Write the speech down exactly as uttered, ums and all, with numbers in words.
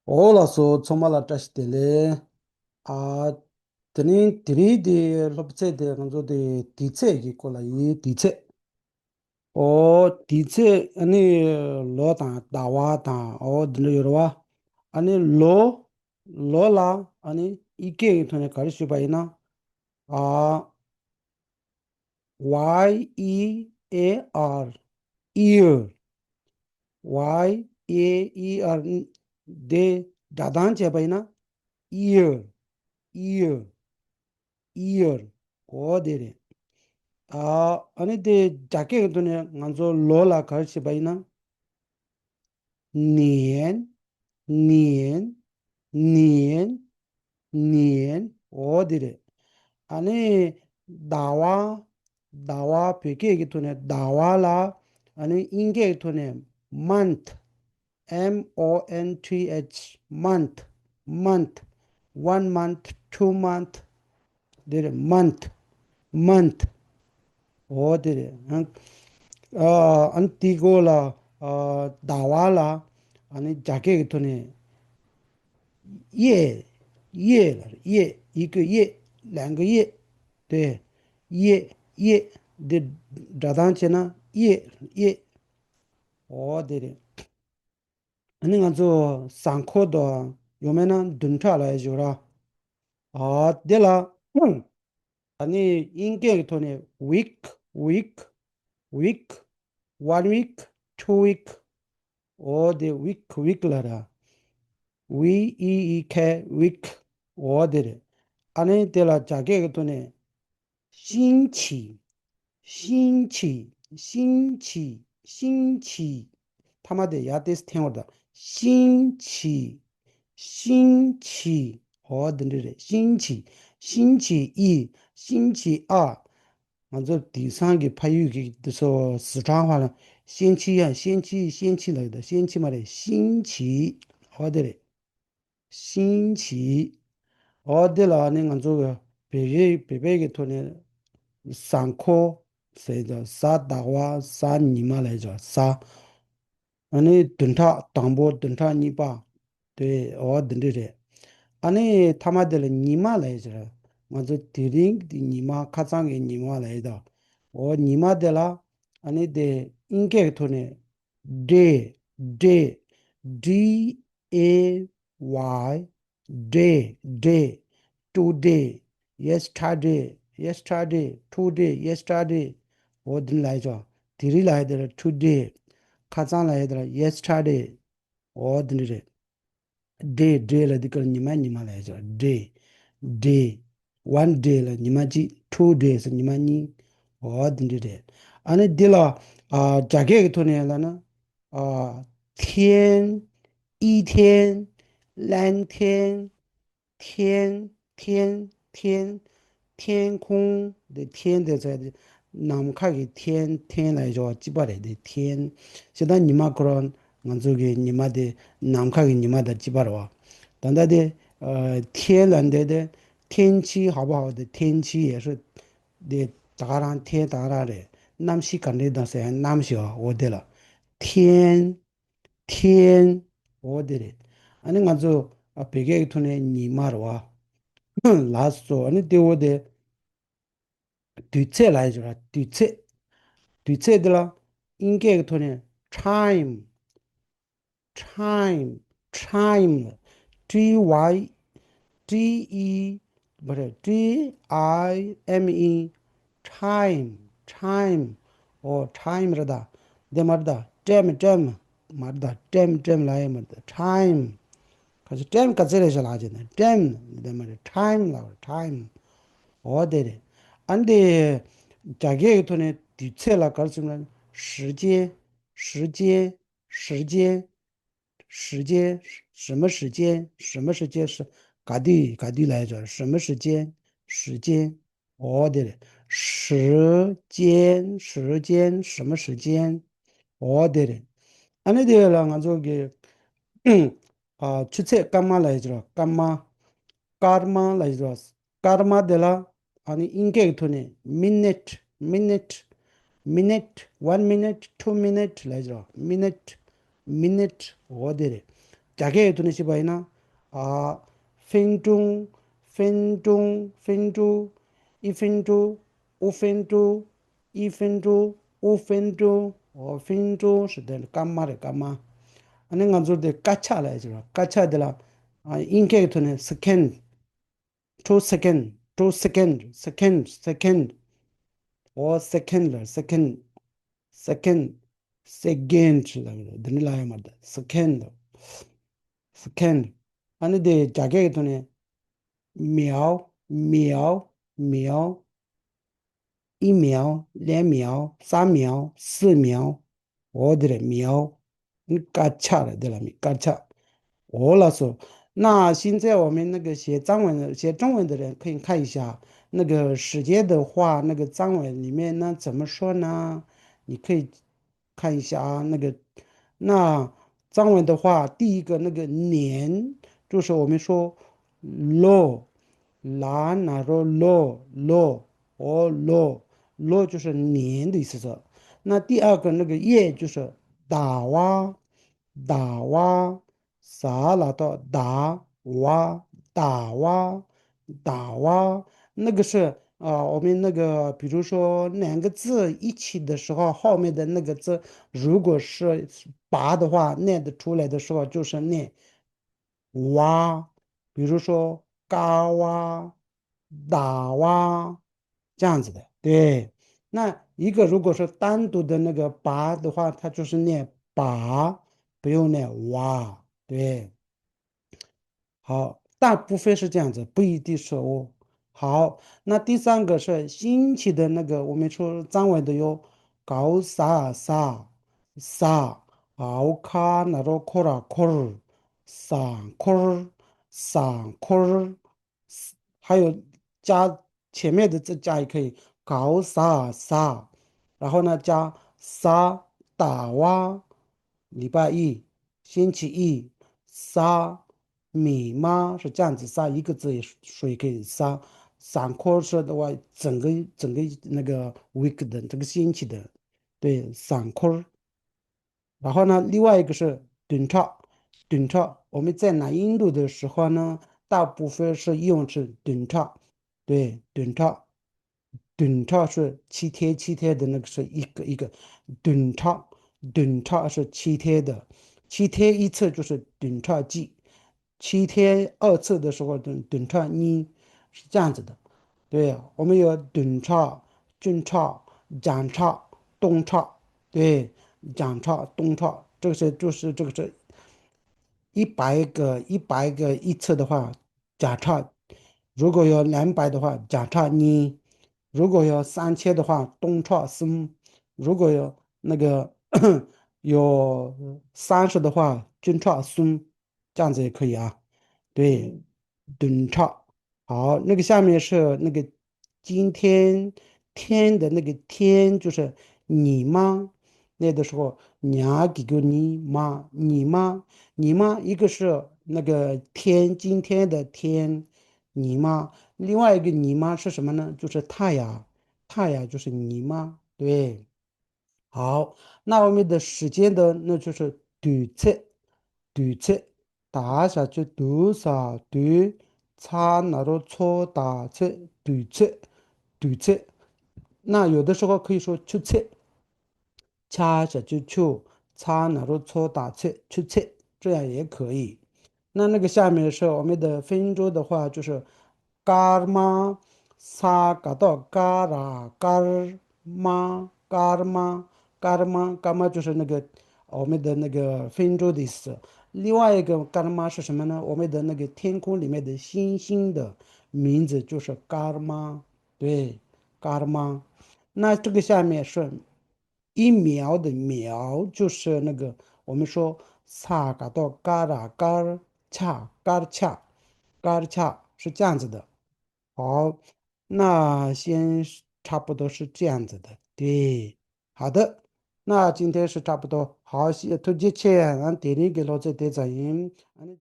འོ་ལགས་སོ། ཚང་མ་ལ་བཀྲ་ཤིས་བདེ་ལེགས། ཨ། དེ་ནས་དེ་རིང་དེ་སློབ་ཚན་དེ་ང་ཚོ་དེ་དུས་ཚོད་ཀྱི་སྐོར་ལ་ཡིན། དུས་ཚོད། འོ་དུས་ཚོད། ཨ་ནི་ལོ་དང་ཟླ་བ་དང་འོ་དེ་འདྲ་ཡོད་རེད་བ། ཨ་ནི་ལོ། ལོ་ལ་ཨ་ནི་ཨིན་སྐད་ཀྱི་ཐོག་ནས་ག་རེ་ཞུས་པ་ཡིན་ན། ཨ། Y E A R, year. Y E A R, དེ་སྒྲ་གདངས་བྱས་པ་ཡིན་ན། year, year, year. འོ་དེ་རེད། ཨ། ཨ་ནི་དེ་རྒྱ་སྐད་ཀྱི་ཐོག་ནས་ང་ཚོ་ལོ་ལ་ག་རེ་བྱས་པ་ཡིན་ན། 年, 年, 年, 年. འོ་དེ་རེད། ཨ་ནི་ཟླ་བ། ཟླ་བ། བོད་སྐད་ཀྱི་ཐོག་ནས་ཟླ་བ་ལ། ཨ་ནི་ཨིན་སྐད་ཀྱི་ཐོག་ནས་month, M O N T H, month, month, one month, two month. དེ་རེད། month, month. འོ་དེ་རེད། ཨ། ཨ། ཨ་ནི་དེའི་སྐོར་ལ། ཨ། ཟླ་བ་ལ། ཨ་ནི་རྒྱ་སྐད་ཀྱི་ཐོག་ནས་月, 月 ལ། 月, 一个月, 两个月. དེ། 月, 月. དེ་སྒྲ་གདངས་བྱས་ན་月, 月. འོ་དེ་རེད། ཨ་ནི་ང་ཚོ་གཟའ་འཁོར་དང་ཡང་མིན་ན་བདུན་ཕྲག་ལབ་ཡ་ཞིག་ཡོད་ར། ཨ། དེ་ལ། ཨ་ནི་ཨིན་སྐད་ཀྱི་ཐོག་ནས་week, week, week, one week, two week. འོ་དེ་week, week ལབ་ར། W E E K, week. འོ་དེ་རེད། ཨ་ནི་དེ་ལ་རྒྱ་སྐད་ཀྱི་ཐོག་ནས། 星期, 星期, 星期, 星期. ཐ་མ་དེ་ཡར་ཏོག་ཙམ་འཐེན་བར་དང་། 星期, 星期. འོ་དེ་འདྲ་རེད། 星期, 星期一, 星期二. ང་ཚོ་དེང་སང་གི་ཕ་ཡུལ་གྱི་དེ་ཚོ་ཟི་ཁྲོན་ཧྭ་ལ། 星期一, 星期一, 星期一 ལབ་ཡོད་ད། 星期མ་རེད། 星期. འོ་དེ་རེད། 星期. འོ་དེ་ལ་ནི་ང་ཚོ་གི་བོད་རིགས། བོད་པའི་གི་ཐོག་ནས་གཟའ་འཁོར་ཟེར་དང་། གཟའ་ཟླ་བ། གཟའ་ཉི་མ་ལབ་ཡ་ཅིག་གཟའ། ཨ་ནི་བདུན་ཕྲག་དང་པོ། བདུན་ཕྲག་གཉིས་པ། དེ། འོ་དེ་འདྲ་རེད། ཨ་ནི་ཐ་མ་དེ་ལ་ཉི་མ་ལབ་ཡ་ཅིག་ང་ཚོ་དེ་རིང་གི་ཉི་མ། ཁ་སང་གི་ཉི་མ་ལབ་ཡ་ད། འོ་ཉི་མ་དེ་ལ། ཨ་ནི་དེ་ཨིན་སྐད་ཀྱི་ཐོག་ནས། Day, day, D A Y, day, day, today, yesterday, yesterday, today, yesterday. འོ་དེ་ལབ་ཡ་ཅིག་དེ་རིང་ལབ་ཡ་དེ་ལ་today། ཁ་སང་ལབ་ཡ་དེ་ལ་yesterday. འོ་དེ་འདྲ་རེད། Day, day ལ་འདི་གར་ཉི་མ། ཉི་མ་ལབ་ཡ་ཅིག Day, day, one day ལ་ཉི་མ་གཅིག two days ཉི་མ་གཉིས། འོ་དེ་འདྲ་རེད། ཨ་ནི་འདི་ལ། ཨ། རྒྱ་སྐད་ཀྱི་ཐོག་ནས་ལབ་ན། ཨ། 天, 一天, 两天, 天, 天, 天, 天空. དེ་天དེ་ཚོ་དེ་ནམ་མཁའ་གི་天། 天ལབ་ཡ་ཅིག་གཅིག་པ་རེད། དེ་天། ཞེ་ད་ཉི་མ་ཁོ་རང་ང་ཚོ་གི་ཉི་མ་དེ་ནམ་མཁའ་གི་ཉི་མ་དང་གཅིག་པ་རེད་བ། ད་ལྟ་དེ། ཨ། 天ལབ་འདི་དེ། 天气好不好དེ། 天气也是དེ་ད་ག་རང་། 天ད་ག་རང་རེད། གནམ་གཤིས་ག་འདྲ་འདུག་ཟེར་ཡ། གནམ་གཤིས། འོ་དེ་ལ། 天, 天. འོ་དེ་རེད། ཨ་ནི་ང་ཚོ། ཨ། བོད་སྐད་ཀྱི་ཐོག་ནས་ཉི་མ་རེད་བ། ལགས་སོ། ཨ་ནི་དེ། འོ་དེ། དུས་ཚོད་ལབ་ཡ་ཅིག་ར། དུས་ཚོད། དུས་ཚོད་དེ་ལ་ཨིན་སྐད་ཀྱི་ཐོག་ནས་time, time, time. T Y, T E, མ་རེད། T I M E, time, time. འོ་time རེད་ད། དེ་མ་རེད་ད། time, time མ་རེད་ད། time, time ལབ་ཡ་མ་རེད་ད། time. ཁ་ཅིག་time ག་ཚོད་རེད་ཤག་ལབ་ཀྱི་ནི། time དེ་མ་རེད། time ལབ། time. འོ་དེ་རེད། ཨ་ནི་དེ་རྒྱ་སྐད་ཀྱི་ཐོག་ནས་དུས་ཚོད་ལ་ག་རེ་ཟེར་ན། 时间, 时间, 时间, 时间, 什么时间, 什么时间, 是། ག་དུས། ག་དུས་ལབ་ཡ་ཅིག 什么时间, 时间. འོ་དེ་རེད། 时间, 时间, 什么时间. འོ་དེ་རེད། ཨ་ནི་དེ་ལ་ང་ཚོ་གི། ཨ། ཆུ་ཚོད། སྐར་མ་ལབ་ཡ་ཅིག་ར། སྐར་མ། སྐར་མ་ལབ་ཡ་ཅིག་ར། སྐར་མ་དེ་ལ། ཨ་ནི་ཨིན་སྐད་ཀྱི་ཐོག་ནས་minute, minute, minute, one minute, two minute ལབ་ཡ་ཅིག་ར། minute, minute. འོ་དེ་རེད། རྒྱ་སྐད་ཀྱི་ཐོག་ནས་བཤད་པ་ཡིན་ན། ཨ། 分钟། 分钟། 分钟། 一分钟། 五分钟། 一分钟། 五分钟། 五分钟 ཞེས་དེ་སྐར་མ་རེད། སྐར་མ། ཨ་ནི་ང་ཚོར་དེ་སྐར་ཆ་ལབ་ཡ་ཅིག་རེད། སྐར་ཆ་དེ་ལ། ཨ། དབྱིན་སྐད་ཀྱི་ཐོག་ནས་second། Two second, two second, second, second. ཨོ། second ལ་second, second, second ལ་འདི་འདྲ་ལབ་ཡ་མ་རེད། second, second. ཨ་ནི་དེ་རྒྱ་སྐད་ཀྱི་ཐོག་ནས་秒། 秒། 秒། 一秒། 两秒། 三秒། 四秒། ཨོ་དེ་རེད། 秒། ནི་སྐར་ཆ་རེད། དེ་ལ་མི་སྐར་ཆ། ཨོ་ལགས་སོ། 那现在我们那个写藏文的、写中文的人可以看一下，那个时间的话，那个藏文里面那怎么说呢？你可以看一下啊，那个，那藏文的话，第一个那个年，就是我们说 ལོ། ལ་ན་རོ་ལོ། ལོ། ཨོ་ལོ། ལོ就是年的意思是。那第二个那个月就是ཟླ་བ། ཟླ་བ། ཟ་ལ་ཏོ་ཟླ་བ། ཟླ་བ། ཟླ་བ།那个是，呃，我们那个，比如说两个字一起的时候，后面的那个字如果是把的话，念得出来的时候就是念 བ། 比如说ཀ་བ། ཟླ་བ། 这样子的，对。那一个如果是单独的那个把的话，它就是念把，不用念哇，对。好，大部分是这样子，不一定是哦。好，那第三个是星期的那个，我们说藏文的有高沙沙沙，敖卡那罗科拉科尔， 上科儿，上科儿，还有加前面的字加也可以，高沙沙，然后呢加沙大哇，礼拜一，星期一，沙密码是这样子，沙一个字也说也可以，沙上科是的话，整个整个那个 week 的这个星期的，对，上科儿。 然后呢，另外一个是 བདུན་ཕྲག་བདུན་ཕྲག 我们在南印度的时候呢，大部分是用是 བདུན་ཕྲག 对， བདུན་ཕྲག་བདུན་ཕྲག是七天，七天的那个是一个一个， བདུན་ཕྲག་བདུན་ཕྲག是七天的，七天一次就是 བདུན་ཕྲག་གཅིག 七天二次的时候， བདུན་ཕྲག་གཉིས 是这样子的。对，我们有 བདུན་ཕྲག་བཅུ་ཕྲག་བརྒྱ་ཕྲག་སྟོང་ཕྲག 对， བརྒྱ་ཕྲག་སྟོང་ཕྲག 这个是就是这个是一百个一百个一次的话， བརྒྱ་ཕྲག 如果有两百的话， བརྒྱ་ཕྲག་གཉིས། 如果有三千的话， སྟོང་ཕྲག་གསུམ། 如果有那个有三十的话， བཅུ་ཕྲག་གསུམ། 这样子也可以啊。对， བདུན་ཕྲག 好，那个下面是那个今天， 天的那个天就是 ཉི་མ། 那个时候 ཉ་གི་གུ་ཉི་མ། ཉི་མ། ཉི་མ 一个是那个天， 今天的天， ཉི་མ། 另外一个 ཉི་མ是什么呢？就是太阳，太阳就是 ཉི་མ。对。 好，那我们的时间的，那就是 དུས་ཚོད། དུས་ཚོད། ད་ཞབས་ཀྱུ་དུ་ས་དུས། ཚ་ན་རོ་ཚོ་ད་ཚོད། དུས་ཚོད། དུས་ཚོད། 那有的时候可以说 ཆུ་ཚོད། ཆ་ཞབས་ཀྱུ་ཆུ། ཚ་ན་རོ་ཚོ་ད་ཚོད། ཆུ་ཚོད། 这样也可以。那那个下面是我们的分钟的话，就是 སྐར་མ། ས་ག་ཏོ་སྐ་ར་སྐར་མ། སྐར་མ། སྐར་མ། སྐར་མ就是那个我们的那个分钟的意思。另外一个 སྐར་མ是什么呢？我们的那个天空里面的星星的名字就是 སྐར་མ。对， སྐར་མ。那这个下面是 一秒的秒就是那个我们说 ས་ག་ཏོ་སྐ་ར་སྐར་ཆ། སྐར་ཆ། སྐར་ཆ 是这样子的。好，那先差不多是这样子的。对，好的，那今天是差不多。好，谢， ཐུགས་རྗེ་ཆེ། ཨ་ནི་དེ་རིང་གི་སློབ་ཚན་དེ་ཙམ་ཡིན། ཨ་ནི་